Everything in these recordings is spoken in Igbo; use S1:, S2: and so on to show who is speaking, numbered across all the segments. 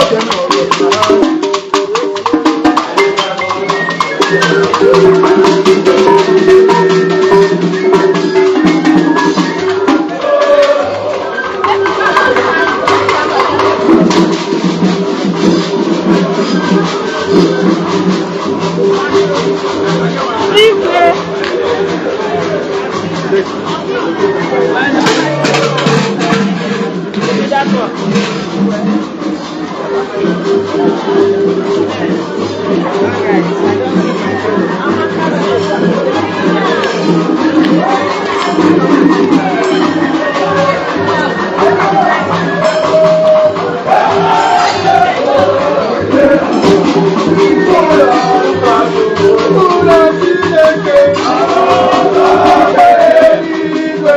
S1: Oge m nọrọ na ụlọ Chineke nke eluigwe.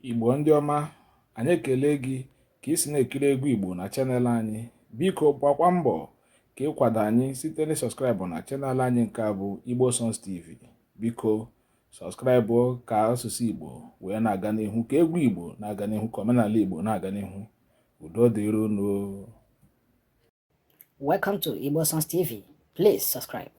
S2: Igbo ndị ọma, anyị ekele gị ka ị si na-ekiri egwu Igbo na channel anyị. Biko gbakwa mbọ ka ịkwado anyị site na subscribe na channel anyị nke a bụ Igbo Songs TV. Biko subscribe ka asụsụ Igbo wee na-aga n'ihu, ka egwu Igbo na-aga n'ihu, ka omenala Igbo na-aga n'ihu. Udo dịrị unu.
S3: Welcome to Igbo Songs TV. Please subscribe.